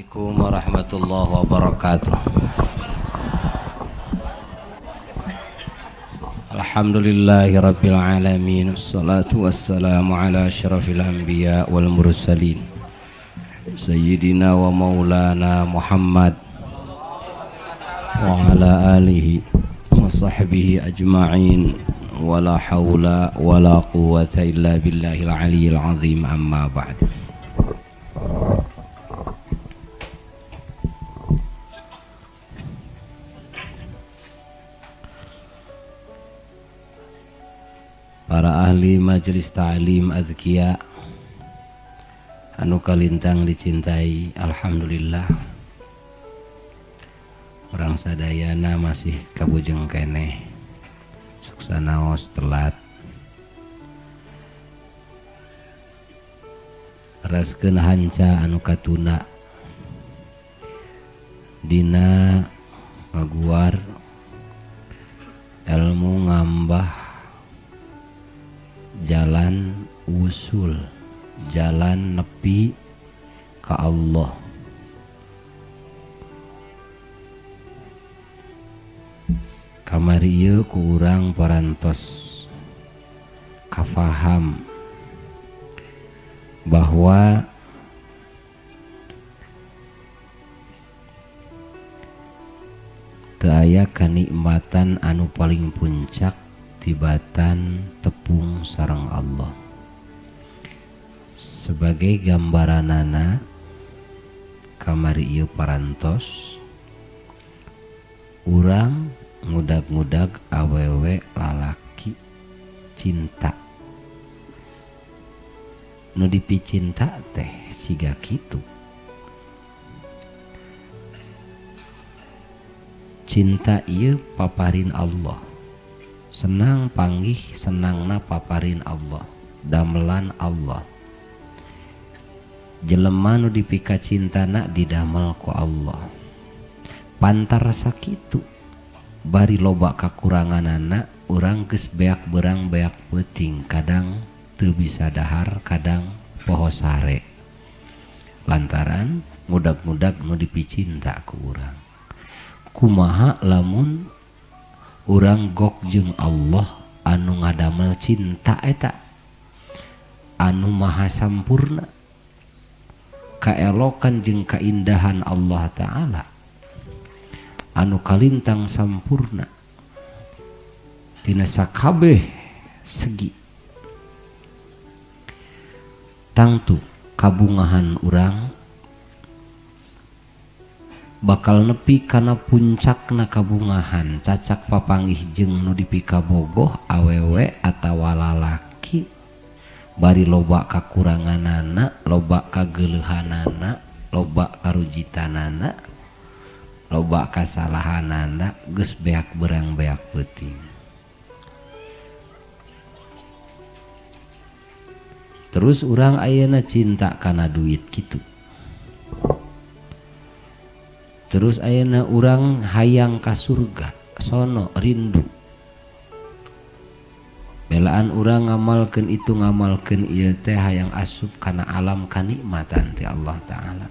Assalamualaikum warahmatullahi wabarakatuh. Alhamdulillahi rabbil alamin. Wassalatu wassalamu ala asyrafil anbiya wal mursalin sayyidina wa maulana Muhammad wa ala alihi wa sahbihi ajma'in. Wala hawla wala quwwata illa billahil aliyyil azim. Amma ba'd. Para ahli majelis ta'lim azkiya anu kalintang dicintai, alhamdulillah orang sadayana masih kabujeng keneh suksanaos telat raskeun hanca anu katuna dina ngaguar ilmu ngambah jalan usul, jalan nepi ka Allah. Kamari ieu ku urang parantos kafaham bahwa teu aya kanikmatan anu paling puncak tibatan tepung sareng Allah. Sebagai gambaranana kamari ieu parantos urang ngudag-ngudag awewe lalaki cinta. Nu dipicinta teh siga kitu. Cinta ieu paparin Allah. Senang panggih senangna paparin Allah, damelan Allah. Jelema nu dipika cintana didamel ku Allah. Pantar sakitu bari loba kakuranganana urang geus beak berang beak peuting, kadang teu bisa dahar, kadang poho sare. Lantaran ngudag-ngudag nu dipicinta ku urang. Kumaha lamun urang gok jeung Allah anu ngadamel cinta eta anu maha sampurna, kaelokan jeung kaindahan Allah Ta'ala anu kalintang sampurna tina sakabeh segi. Tangtu kabungahan urang bakal nepi kana puncakna kabungahan cacak papanggih jeung nu dipikabogoh awewe atawa lalaki bari loba kakuranganana, loba kageuleuhanana, loba karujitanana, loba kasalahanana, geus beak berang beak peuting. Terus urang ayeuna cinta kana duit kitu. Terus ayeuna urang hayang ka surga, sono rindu. Belaan urang ngamalkeun itu ngamalkeun ieu teh hayang asup kana alam kanikmatan ti Allah Ta'ala.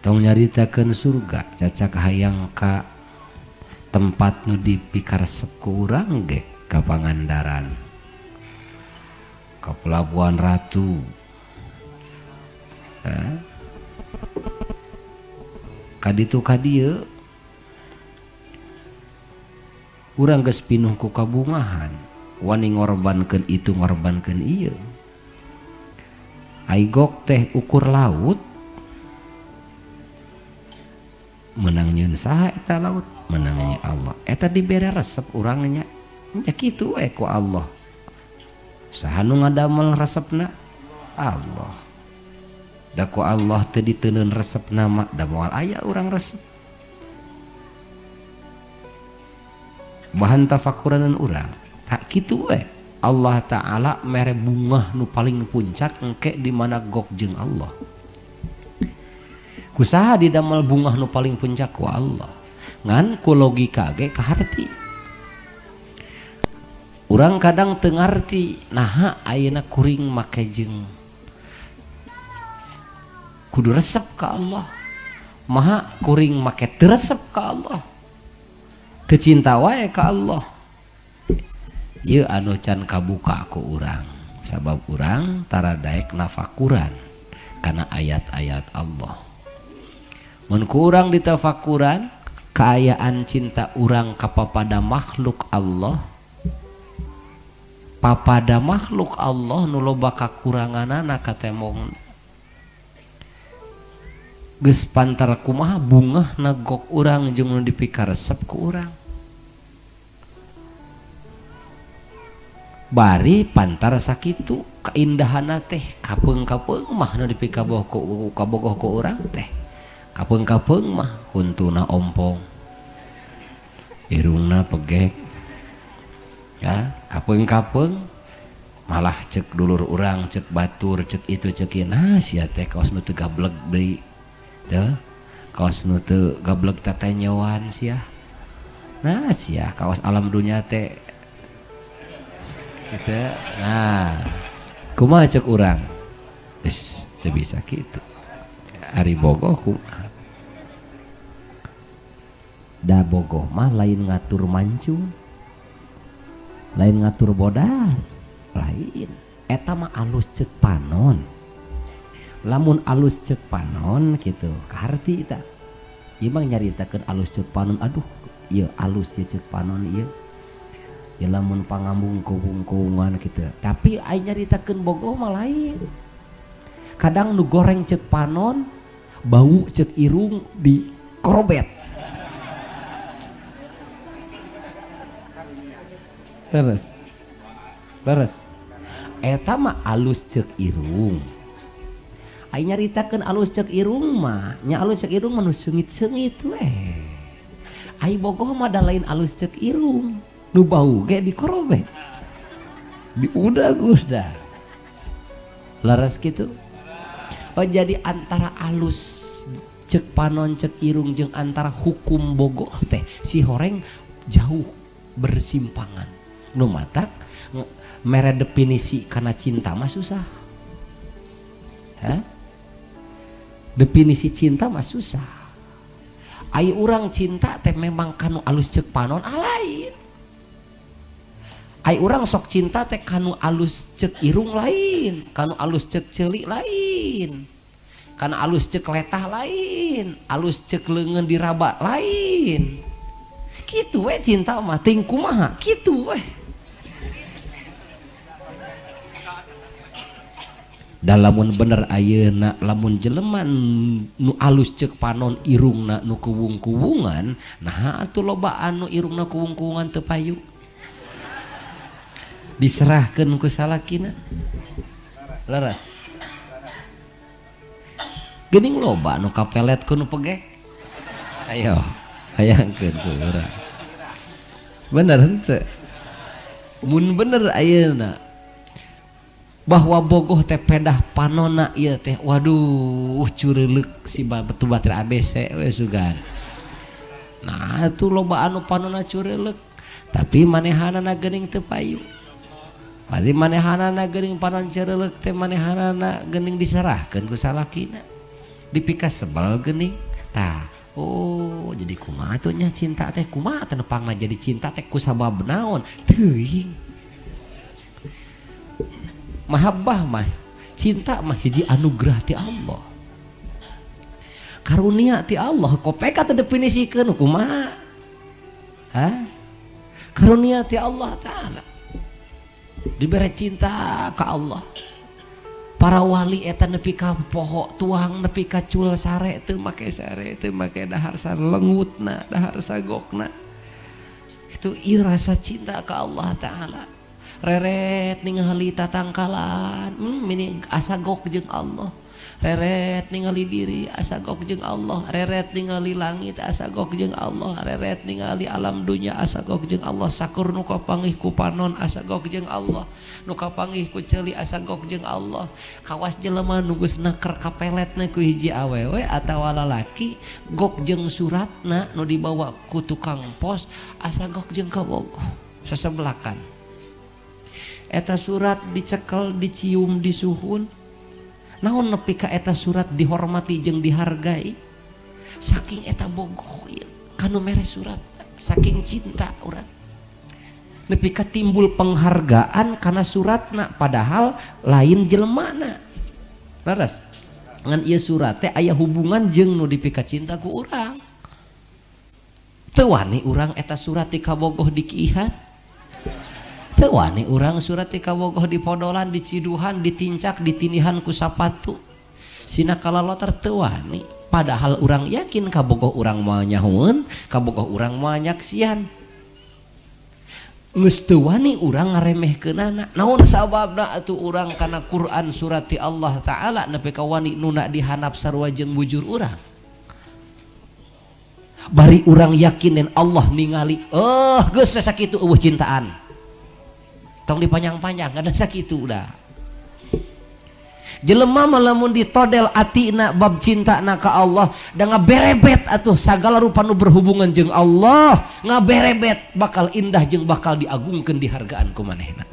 Tong nyaritakeun surga, cacak hayang ka tempat nu dipikaresep ku urang ge ka Pangandaran, ka Pelabuhan Ratu. Kaditu kadieu urang geus pinuh ku kabungahan, wani ngorbankeun itu ngorbankeun ieu. Aigok teh ukur laut, menang nyeun saha eta laut, menang nyeun Allah. Eta dibere resep urangnya, nya kitu we ku Allah. Saha nu ngadamel resepna? Allah. Da ku Allah teu diteunkeun resepna mah da moal aya urang resep. Bahan tafakuranan urang tak kitu we. Allah Ta'ala mere bungah nu paling puncak engke di mana gok jeung Allah. Kusaha didamel bungah nu paling puncak ku Allah. Ngan ku logika ge kaharti. Urang kadang teu ngarti naha ayeuna kuring make jeung Kudu resep ka Allah. Maha kuring make teu resep ka Allah. Teu cinta wae ka Allah. Ieu anu can kabuka ku urang. Sabab urang tara daek nafakuran kana ayat-ayat Allah. Mun ku urang ditafakuran kaayaan cinta urang ka papada makhluk Allah, papada makhluk Allah nu loba kakuranganana katemong geus pantar kumaha bungah nagok urang jeung nu dipikaresep ku urang. Bari pantar sakitu kaindahanna teh kapeung-kapeung mah nu dipikaboh ku kabogoh ku urang teh. Kapeung-kapeung mah huntuna ompong, irungna pegek, ya kapeung-kapeung malah cek dulur urang, cek batur, cek itu cek ieu, nah sia teh kaos nu teu gableg deui teh, kaos nu teu gableg tatanyoan sia, nah sia kaos alam dunya teh kitu, nah kumaha cek urang, geus teu bisa kitu, ari bogoh kumaha. Da bogoh mah lain ngatur mancung, lain ngatur bodas, lain. Eta mah alus cek panon. Lamun alus cek panon gitu, kaharti eta. Ieu mah nyaritakeun alus cek panon, aduh, ieu alus ieu cek panon ieu. Ya lamun pangambung kuwung-kuwungan gitu. Tapi ai nyaritakeun bogoh mah lain. Kadang nu goreng cek panon, bau cek irung di korobet. Terus, terus, eta mah alus cek irung. Ai nyaritakeun alus cek irung mah, nya alus cek irung mah nu seungit-seungit we. Ai bogoh mah da lain alus cek irung, nu bau ge dikorobet, diudag-udag. Leres kitu. Oh jadi antara alus cek panon cek irung jeung antara hukum bogoh teh si horeng jauh bersimpangan. Nu matak mere definisi karena cinta mah susah. Hah? Definisi cinta mah susah. Ai urang cinta teh memang kanu alus cek panon lain. Ai urang sok cinta teh kanu alus cek irung lain, kanu alus cek ceuli lain, kanu alus cek letah lain, alus cek leungeun diraba lain. Kitu we cinta mah ting kumaha kitu we. Da lamun bener ayeuna lamun jelema nu alus cek panon irungna nu kuwung-kuwungan, nah atuh loba anu irungna kuwung-kuwungan teu payu. Diserahkeun ku salakina. Leres. Geuning loba nu kapelet ku nu pegek. Ayo, hayangkeun ku urang. Bener henteu? Mun bener ayeuna bahwa bogoh teh pedah panona ieu teh waduh cureulek si batu batir ABC we sugan. Nah atuh loba anu panona cureulek tapi manehanana geuning teu payu. Berarti manehanana geuning panon cureulek teh manehanana geuning diserahkeun ku salakina. Dipikasebel geuning. Tah, oh jadi kumaha atuh nya cinta teh kumaha teh nepangna jadi cinta teh ku sabab naon? Teuing. Mahabbah mah cinta mah hiji anugerah ti Allah, karunia ti Allah. Kopek atau definisikeun kumaha? Hah? Karunia ti Allah Ta'ala, diberi cinta ka Allah. Para wali eta nepi ka poho tuang nepi ka cul sare teu make sare teu make dahar salengutna dahar sagokna. Itu ieu rasa cinta ka Allah Ta'ala. Reret ningali tatangkalan, mini asagok jeung Allah. Reret ningali diri asagok jeung Allah. Reret ningali langit asagok jeung Allah. Reret ningali alam dunya asagok jeung Allah. Sakur nu kapanggih ku panon asagok jeung Allah. Nu kapanggih ku ceuli asagok jeung Allah. Kawas jelema nu geus naker kapeletna ku hiji awewe atawa lalaki gok jeung suratna nu dibawa ku tukang pos asagok jeung kabogoh sasebelakan. Eta surat dicekel, dicium, disuhun. Naon nepi ka eta surat dihormati jeung dihargai? Saking eta bogoh ieu kanu mere surat, saking cinta urang. Nepi ka timbul penghargaan kana suratna padahal lain jelemana. Leres? Ngan ieu surat teh aya hubungan jeung nu dipika cinta ku urang. Teu wani urang eta surat ti kabogoh dikiihan. Teu wani urang surat ti kabogoh dipodolan, diciduhan, ditincak, ditinihan ku sapatu. Sina kalaloter teu wani. Padahal urang yakin kabogoh urang moal nyahoeun, kabogoh urang moal nyaksian. Geus teu wani urang ngaremehkeunana. Naon sababna atuh urang kana Quran surat ti Allah Ta'ala nepi ka wani nuna dihanap sarua jeung bujur urang. Bari urang yakin dan Allah ningali, geus sakitu eueuh cintaan. Tong dipanjang-panjang, kada sakitu udah. Jelema mah lamun ditodel atina bab cintana ka Allah, da ngaberebet atuh sagala rupa nu berhubungan jeung Allah, ngaberebet bakal indah jeung bakal diagungkeun dihargaan ku manehna.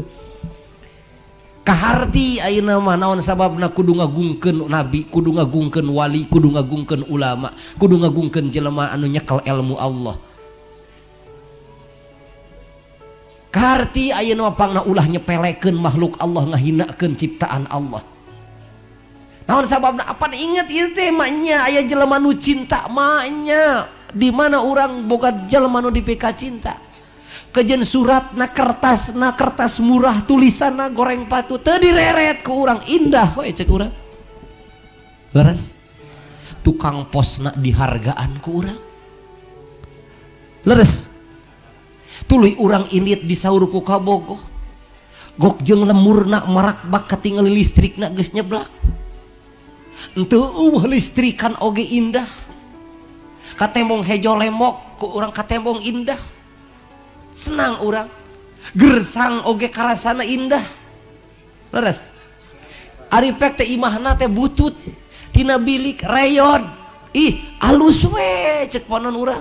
Kaharti ayeuna mah naon sababna kudu ngagungkeun nabi, kudu ngagungkeun wali, kudu ngagungkeun ulama, kudu ngagungkeun jelema anu nyekel ilmu Allah. Kaharti ayeuna mah pangna ulah nyepelekeun makhluk Allah, ngahinakeun ciptaan Allah. Naon sababna apan inget ieu teh mah nya aya jelema nu cinta mah nya, di mana urang boga jelema nu dipika cinta. Kejen surat na kertas murah tulisan na goreng patu teu direret ku urang indah we cek urang. Leres? Tukang posna dihargaan ku urang. Leres? Tuluy urang indit disaur ku kabogoh. Gok jeung lemurna marakbak katingali listrikna geus nyeblak. Henteu eueuh listrikan oge indah. Katembong hejo lemok ku urang katembong indah. Senang urang, gersang oge karasana indah. Leres? Ari pek teh imahna teh butut tina bilik reyon. Ih, alus we cek panon urang.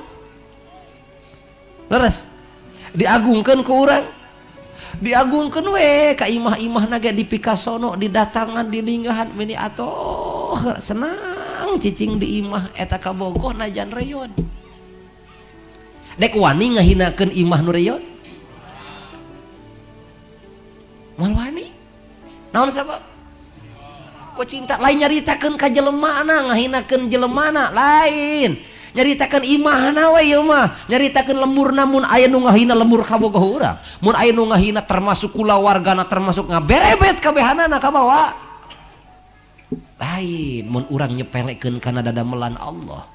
Leres? Diagungkeun ku urang. Diagungkeun we ka imah-imahna ge dipikasono, didatangan, dilinggahan meni atoh senang cicing di imah eta kabogoh najan reyon. Dek wani ngahinakeun imah nu reyon? Moal wani. Naon sabab? Ku cinta lain nyaritakeun ka jelemana, ngahinakeun jelemana lain. Nyaritakeun imahna we ieu mah, nyaritakeun lemurna mun aya nu ngahina lemur kabogoh urang. Mun aya nu ngahina termasuk kulawargana termasuk ngaberebet kabehanana kabawa. Lain mun urang nyepelekeun kana dadamelan Allah.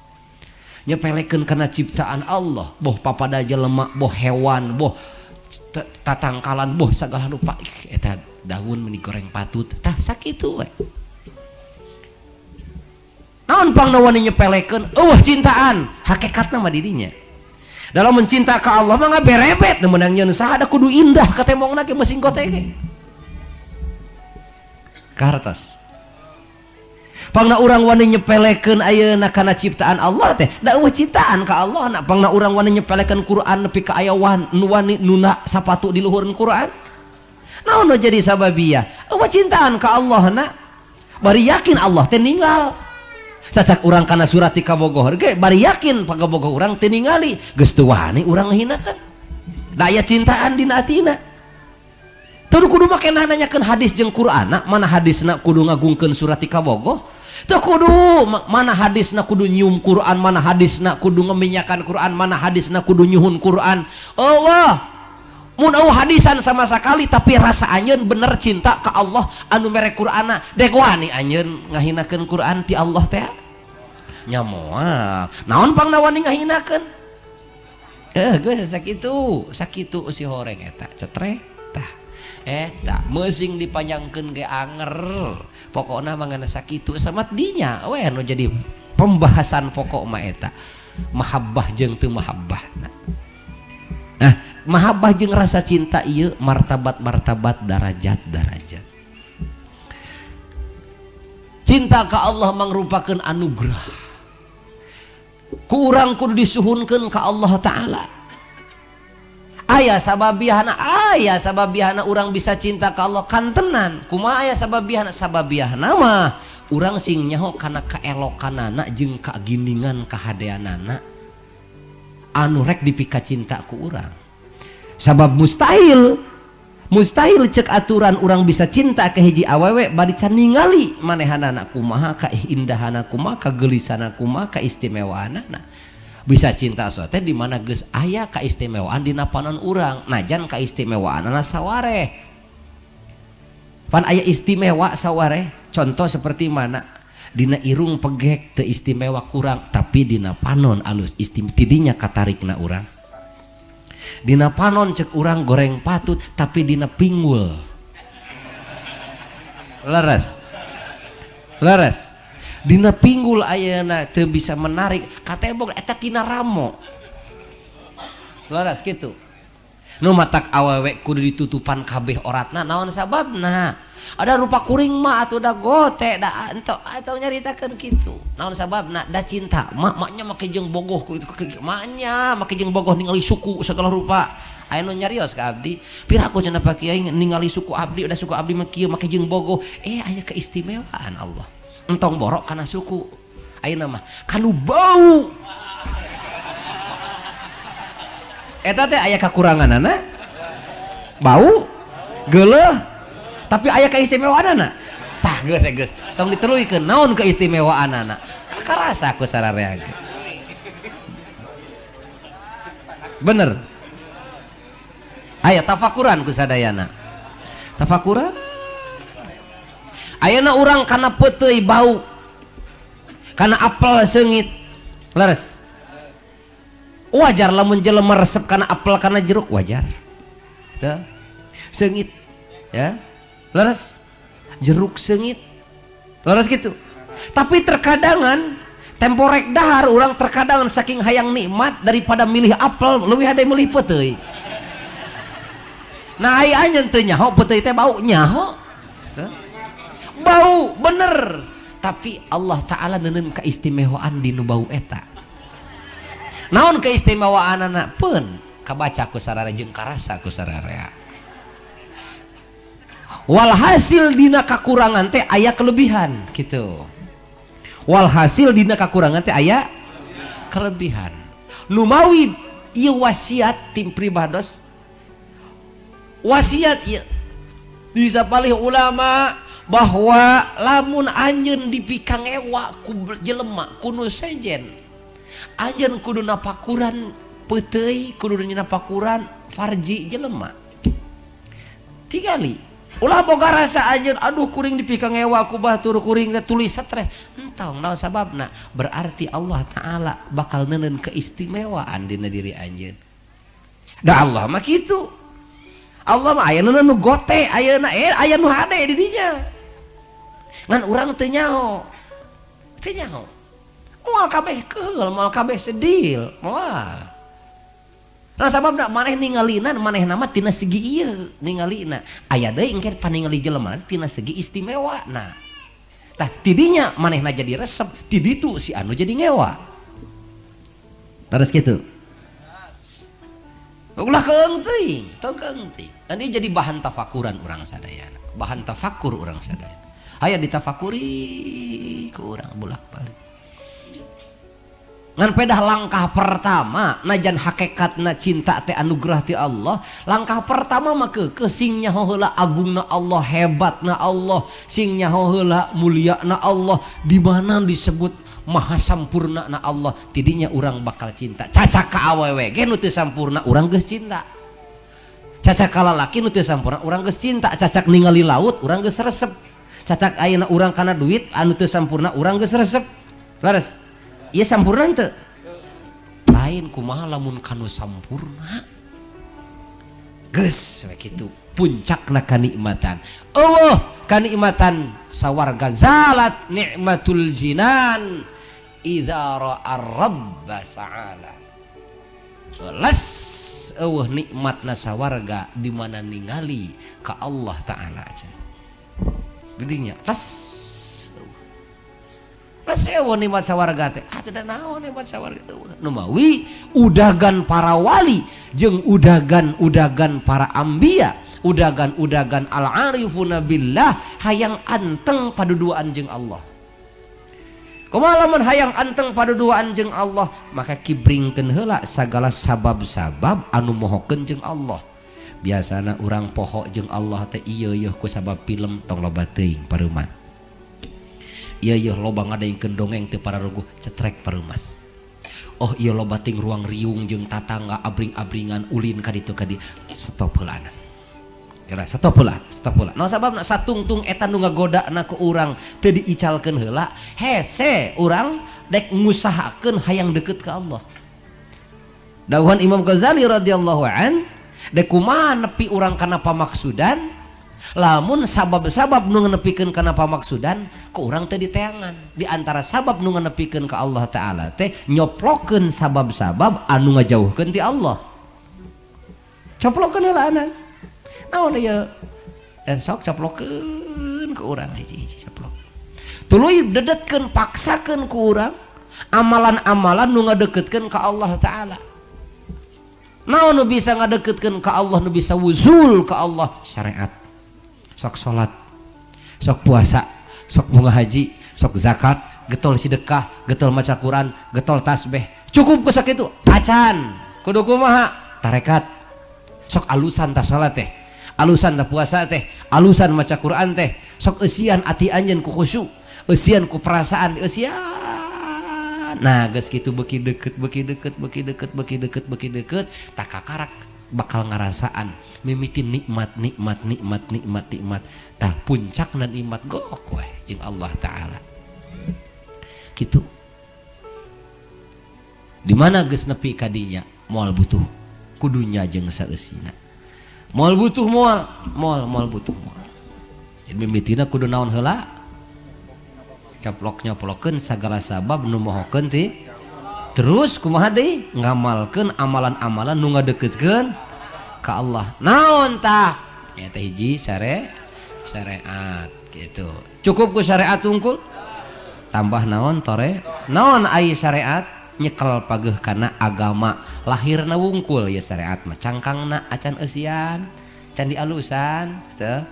Nyepelekeun kana ciptaan Allah, boh papada jelema, boh hewan, boh tatangkalan, boh sagala rupa. Eta daun meni goreng patut, tah sakitu we. Naon pangna wani nyepelekeun? Eueuh cintaan, hakikatna mah di dinya. Dalam mencinta ka Allah mah ngaberebet, nu meunang nyeun saha da kudu indah katembongna ge meusing kote ge. Kahartos. Pangna urang wani nyepelekeun ayeuna kana ciptaan Allah teh, da eueuh cintaan ka Allah na. Pangna urang wani nyepelekeun Quran nepi ka aya nu wani nuna sapatu di luhureun Quran. Naon nu jadi sababiyah? Eueuh cintaan ka Allah na. Bari yakin Allah teh ninggal. Cacak urang kana surat ti kabogoh ge bari yakin pagabogoh urang teh ningali, geus teu wani urang ngahinakeun. Da aya cintaan dina atina. Teu kudu make nanyakeun hadis jeung Quran, mana hadisna kudu ngagungkeun surat ti kabogoh. Teu kudu mana hadisna kudu nyium Quran, mana hadisna kudu ngeminyakan Quran, mana hadisna kudu nyuhun Quran. Eueuh mun eueuh hadisan sama sekali tapi rasa anjeun bener cinta ka Allah anu mere Qur'anna, dek wani anjeun ngahinakeun Quran ti Allah teh? Nya moal. Naon pangna wani ngahinakeun? Geus sakitu, sakitu si horeng eta cetrek tah. Eta meusing dipanjangkeun ge anger. Pokokna mah ngan sakitu samat dinya we nu jadi pembahasan pokok mah eta. Mahabbah jeung teu mahabbah. Nah, mahabbah jeung rasa cinta ieu martabat-martabat, darajat-darajat. Cinta ka Allah mangrupakeun anugerah. Ku urang kudu disuhunkeun ka Allah Ta'ala. Aya sababiahna, aya sababiahna urang bisa cinta ka Allah kantenan. Kumaha aya sababiahna? Sababiahna mah urang sing nyaho kana kaelokanana jeung kaginingan kahadeanana anu rek dipika cinta ku urang. Sabab mustahil, mustahil cek aturan urang bisa cinta ke hiji awewe bari can ningali manehanana kumaha, kaindahana kumaha, kagelisana kumaha, kaistimewaanana. Bisa cinta sote di mana geus aya kaistimewaan dina panon urang, najan kaistimewaanana sawareh. Pan aya istimewa sawareh, contoh seperti mana? Dina irung pegek teu istimewa kurang, tapi dina panon alus istimewa tidinya katarikna urang. Dina panon cek urang goreng patut, tapi dina pinggul. Leres. Leres. Dina pinggul ayeuna teu bisa menarik katembok eta tina ramo. Leres kitu. Nu matak awewe kudu ditutupan kabeh oratna naon sababna? Ada rupa kuring mah atuh da gote da ento atau nyaritakeun kitu. Naon sababna? Da cinta mah maknya make jeung bogoh ku itu maknya make jeung bogoh ningali suku segala rupa. Aya nu nyarios ka abdi, piraku cenah Pak Kiai ningali suku abdi, udah suku abdi mah kieu make jeung bogoh. Aya keistimewaan Allah. Entong borok kana suku. Ayeuna mah kanu bau. Eta teh aya kakuranganana? Bau? Geuleuh? Tapi aya keistimewaanana? Tah geus geus. Tong diteluykeun naon keistimewaanana? Karasa ku sararea ge. Bener. Aya tafakuran ku sadayana. Tafakuran. Ayeuna urang kana peuteuy bau, kana apel seungit, leres. Wajar lamun jelema resep kana apel kana jeruk, wajar. Teu seungit, ya. Leres. Jeruk seungit. Leres gitu. Tapi terkadangan temporek dahar urang terkadangan saking hayang nikmat daripada milih apel leuwih hade milih peuteuy. Nah aya anjeun teu nyaho peuteuy teh bau nyaho. Teu. Bau bener, tapi Allah Ta'ala neuneun keistimewaan di nu bau eta. Naon keistimewaanana? Peun kabaca ku sararea jeung karasa ku sararea. Walhasil dina kakurangan teh aya kelebihan gitu. Walhasil dina kakurangan teh aya kelebihan. Lumawi ieu wasiat tim pribados, wasiat ieu disapalih ulama bahwa lamun anjeun dipikangewa ku jelema ku nu sejen, anjeun kudu napakuran peuteuy, kudu napakuran farji jelema. Tigali ulah boga rasa anjeun aduh kuring dipikangewa ku batur kuring teh tulis stres. Entong naon sababna? Berarti Allah Ta'ala bakal neuneun keistimewaan dina diri anjeun. Da Allah mah kitu. Allah mah aya nu gote, ayeuna aya nu hade di dinya. Ngan urang teu nyaho. Teu nyaho. Moal kabeh keheul, moal kabeh sedil, moal. Nah sababna maneh ningalina, manehna mah tina segi ieu ningalina. Aya deui engke paningali jelema tina segi istimewa. Nah, tah tidinya manehna jadi resep, ti ditu si anu jadi ngewa. Terus kitu. Ulah keung teuing, tong keung teuing. Dan ini jadi bahan tafakuran urang sadayana, bahan tafakur urang sadayana. Aya ditafakuri ku urang bolak-balik. Ngan pedah langkah pertama najan hakikatna cinta teh anugerah ti Allah, langkah pertama mah keukeuh sing nyaho heula agungna Allah, hebatna Allah, sing nyaho heula mulyana Allah, di mana disebut maha sampurna na Allah, tidinya urang bakal cinta. Cacak ka awewe ge nu teu sampurna urang geus cinta. Cacak ka lalaki nu teu sampurna urang geus cinta, cacak ningali laut urang geus resep. Cacak ayeuna urang kana duit anu teu sampurna urang geus resep. Leres. Ieu sampurna teu? Lain kumaha lamun kanu sampurna. Geus we kitu puncakna kanikmatan. Allah kanikmatan sawarga zalat nikmatul jinan idza ra'a rabba ta'ala. Les eueuh nikmatna sawarga di mana ningali ka Allah Ta'ala aja. Geudinya les. Sewo nikmat sawarga teh. Ah teu naon nikmat sawarga. Numawi udagan para wali jeung udagan-udagan para ambiya, udagan-udagan al-arifuna billah hayang anteng paduduaan jeung Allah. Kumaha lamun hayang anteng paduduaan jeung Allah, maka kibringkeun heula sagala sabab-sabab anu mohokeun jeung Allah. Biasana urang poho jeung Allah teh ieu yeuh ku sabab film tong loba teuing paruman. Ieu yeuh loba ngadengkeun dongeng teu pararuguh cetrek paruman. Oh ieu loba ting ruang riung jeung tatangga abring-abringan ulin ka ditu ka di stop heulana. Kira stop heula, stop heula. No sababna satungtung eta nu ngagodana ku urang teu diicalkeun heula, hese urang dek ngusahakeun hayang deukeut ka Allah. Dawuhan Imam Ghazali radhiyallahu an, dek kumaha nepi urang kana pamaksudan, lamun sabab-sabab nu nganepikeun kana pamaksudan ku urang teu diteangan. Di antara sabab nu nganepikeun ka Allah Ta'ala teh nyoplokeun sabab-sabab anu ngajauhkeun ti Allah. Coplokeun heula anan. Naon ieu? Dan sok coplokeun ku urang hiji-hiji coplok. Tuluy dedetkeun paksakeun ku urang amalan-amalan nu ngadeukeutkeun ka Allah Ta'ala. Naon nu bisa ngadeukeutkeun ka Allah, nu bisa wuzul ka Allah? Syariat. Sok salat, sok puasa, sok bunga haji, sok zakat, getol sedekah, getol maca Quran, getol tasbih. Cukup ku sakitu? Acan. Kudu kumaha? Tarekat. Sok alusan ta salat teh, alusan ta puasa teh, alusan maca Quran teh, sok eusian ati anjeun ku khusyuk, eusian ku perasaan, eusian. Nah, geus kitu beuki deukeut, beuki deukeut, beuki deukeut, beuki deukeut, beuki deukeut, tak kakarak bakal ngarasaan mimiti nikmat, nikmat, nikmat, nikmat, nikmat. Tah puncakna nikmat gok weh jeung Allah Ta'ala. Kitu. Di mana geus nepi ka dinya moal butuh kudunya jeung saeusina. Moal butuh moal, moal moal butuh moal. Jadi mimitina kudu naon heula? Caplok nyoplokeun sagala sabab nu mohokeun ti. Terus kumaha deui? Ngamalkeun amalan-amalan nu ngadeukeutkeun ka Allah. Naon tah? Nya teh hiji syariat gitu. Cukup ku syariat unggul? Tambah naon tore? Naon ai syariat? Nyekel pageuh kana agama lahirna wungkul ya syariat mah cangkangna acan eusian can dialusan teu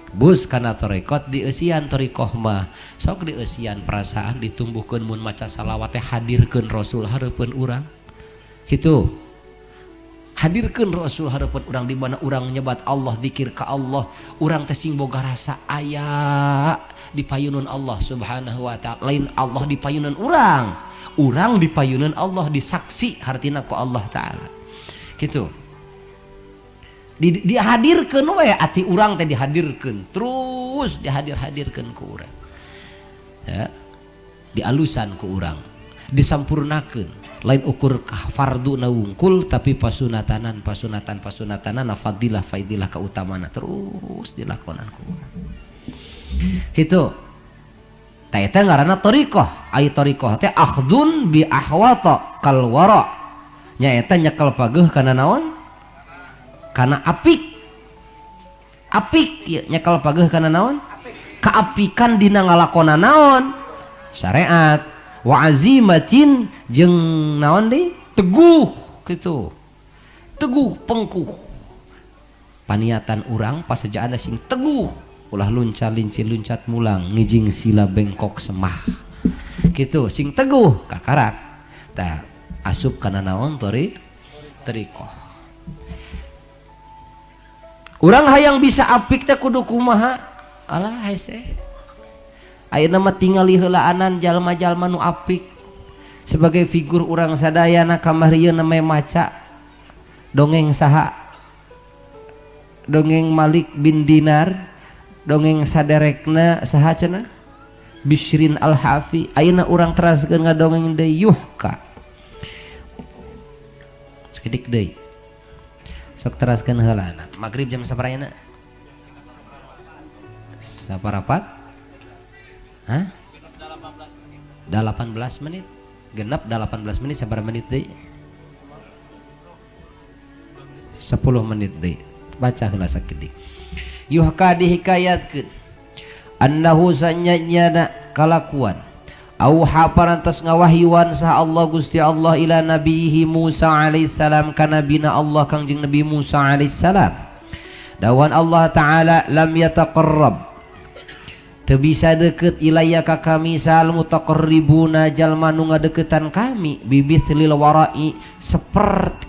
bus kana tarekot dieusian thariqah mah sok dieusian perasaan ditumbuhkeun mun maca salawat teh hadirkeun rasul hareupeun urang kitu. Hadirkeun rasul hareupeun urang di mana urang nyebat Allah, zikir ka Allah, urang teh sing boga rasa aya di payunun Allah Subhanahu wa ta'ala. Lain Allah di payunun urang, urang di payunun Allah, disaksi hartina ku Allah Ta'ala gitu. Dihadirkeun we ati urang teh dihadirkeun, terus dihadir-hadirkeun ku urang ya, dialusan ku urang, disampurnakeun. Lain ukur fardu na wungkul tapi pasunatanan pasunatan pasunatanan fadilah fadilah kautamana terus dilakonan ku urang gitu. Ta eta ngaranna thariqah. Ai thariqah teh akhdun bi ahwata kal wara. Nya eta nyekel pageuh kana naon? Kana apik. Apik ieu nyekel pageuh kana naon? Kaapikan dina ngalakona naon? Syariat. Wa azimatin jeung naon deui? Teguh kitu. Teguh pengkuh. Paniatan urang pasejaana sing teguh, ulah luncat lincir luncat mulang ngijing sila bengkok semah gitu, sing teguh kakarak tah asup kana naon thariqah. Urang hayang bisa apik teh kudu kumaha? Alah hese ayeuna mah tingali heulaanan jalma-jalma nu apik sebagai figur urang sadayana kamari ieu namanya maca dongeng saha, dongeng Malik bin Dinar, dongeng saderekna saha cenah Bishrin Al-Hafi. Ayeuna urang teraskeun ngadongeng deui yuhka sakedik deui sok teraskeun heulana. Magrib jam sabaraha ayeuna? Saparapat? Hah? 18 menit. Genep 18 menit sabaraha menit deui? 10 menit deui. Baca heula sakedik. Yuhka dihikayatkeun annahu sanyanyana kalakuan Auha parantos ngawahyuan sah Allah Gusti Allah ila nabihi Musa alaihissalam ka nabina Allah Kangjeng Nabi Musa alaihissalam. Dawan Allah Ta'ala lam yataqarrab teu bisa deket ilaya ka kami sal mutaqarribuna jalma nu ngadeukeutan kami bibithlil wara'i seperti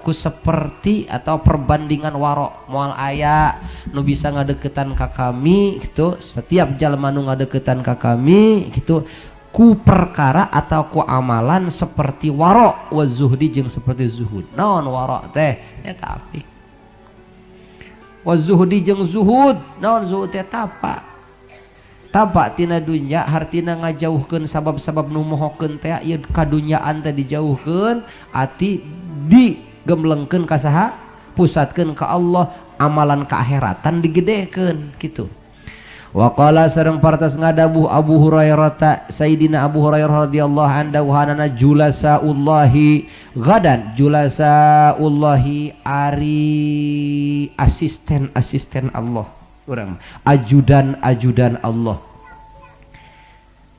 ku seperti atau perbandingan warok moal aya nu bisa ngadeukeutan ka kami gitu setiap jalma nu ngadeukeutan ka kami gitu ku perkara atau ku amalan seperti warok wa zuhdi jeung seperti zuhud. Naon warok teh eta apik. Wa zuhdi jeung zuhud, naon zuhud teh tapa. Tapa tina dunya hartina ngajauhkeun sabab-sabab nu mohokeun teh ieu kadunyaan teh dijauhkeun ati digemblengkeun ka saha pusatkeun ka Allah amalan keakhiratan digedekeun kitu. Wa qala sareng partas ngadabuh Abu Hurairah ta Sayyidina Abu Hurairah radhiyallahu anhu dawuhanana julasaullahi gadan julasaullahi ari asisten-asisten Allah urang ajudan-ajudan Allah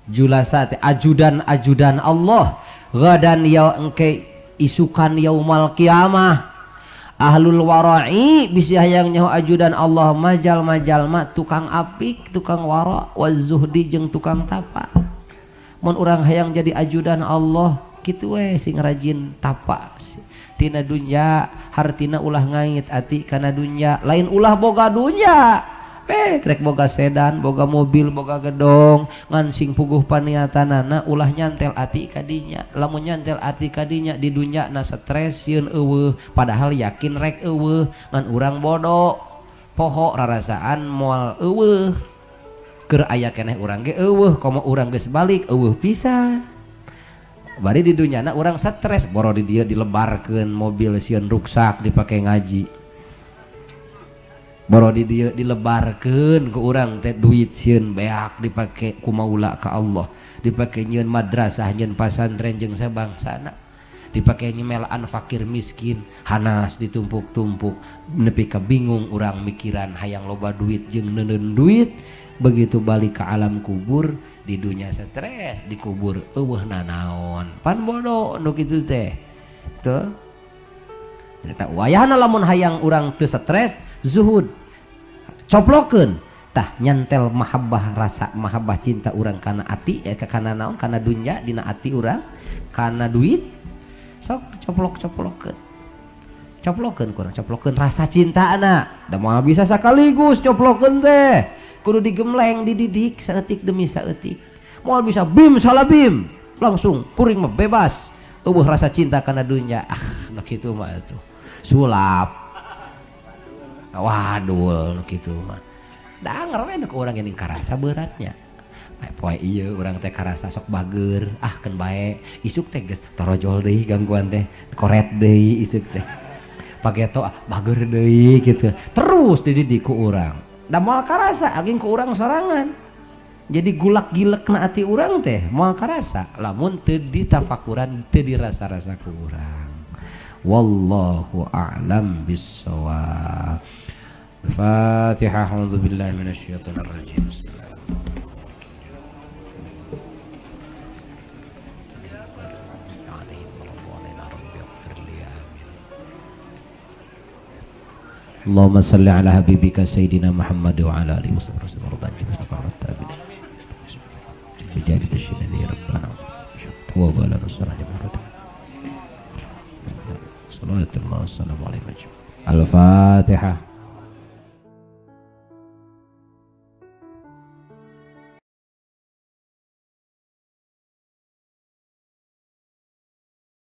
julasa teh ajudan-ajudan Allah gadan ya engke isukan yaumal kiamah ahlul wara'i bisi hayang nyaho ajudan Allah majal-majalma tukang apik tukang wara wa zuhdi jeung tukang tapa. Mun urang hayang jadi ajudan Allah kitu we sing rajin tapa tina dunya hartina ulah ngait ati kana dunya lain ulah boga dunya rek boga sedan boga mobil boga gedong ngan sing puguh paniatanana ulah nyantel ati kadinya lamun nyantel ati kadinya di dunya na stres sieun eueuh padahal yakin rek eueuh ngan urang bodoh poho rarasaan moal eueuh keur aya keneh urang ge eueuh komo urang geus balik eueuh pisan bari di dunya na urang stres boro di dieu dilebarkeun mobil sieun ruksak dipake ngaji boro di dieu dilebarkeun ku urang teh duit sieun beak dipake ku maula ka Allah dipake nyieun madrasah nyieun pasantren jeung sabangsana dipake nyemelaan fakir miskin hanas ditumpuk-tumpuk nepi ka bingung urang mikiran hayang loba duit jeung neuneun duit begitu balik ke alam kubur di dunia stres dikubur eueuh nanaon pan bodoh nu kitu teh teu eta wayahna lamun hayang urang teu stres zuhud coplokeun tah nyantel mahabbah rasa mahabbah cinta urang kana ati kana naon kana dunya dina ati urang kana duit sok coplok-coplokeun coplokeun kurang coplokeun rasa cintana da moal bisa sakaligus coplokeun teh kudu digemleng dididik saeutik demi saeutik moal bisa bim salah bim langsung kuring mah bebas eueuh rasa cinta kana dunya ah nu kitu mah atuh sulap waduh nu kitu mah danger we nu urang geuning karasa beratnya poe ieu urang teh karasa sok bager ah keun bae isuk teh geus torojol deui gangguan teh koret deui isuk teh pageto ah bager deui kitu terus dididik ku urang da moal karasa aging ku urang sorangan jadi gulak gilekna ati urang teh moal karasa lamun teu ditafakuran teu dirasa-rasa ku urang. Wallahu a'lam bissawab. Al-Fatihah. A'udzu billahi minasyaitonir rajim. Bismillahirrahmanirrahim. Allahumma salli ala habibika sayyidina Muhammad wa ala alihi washabbihi wa sallam. Al-Fatihah.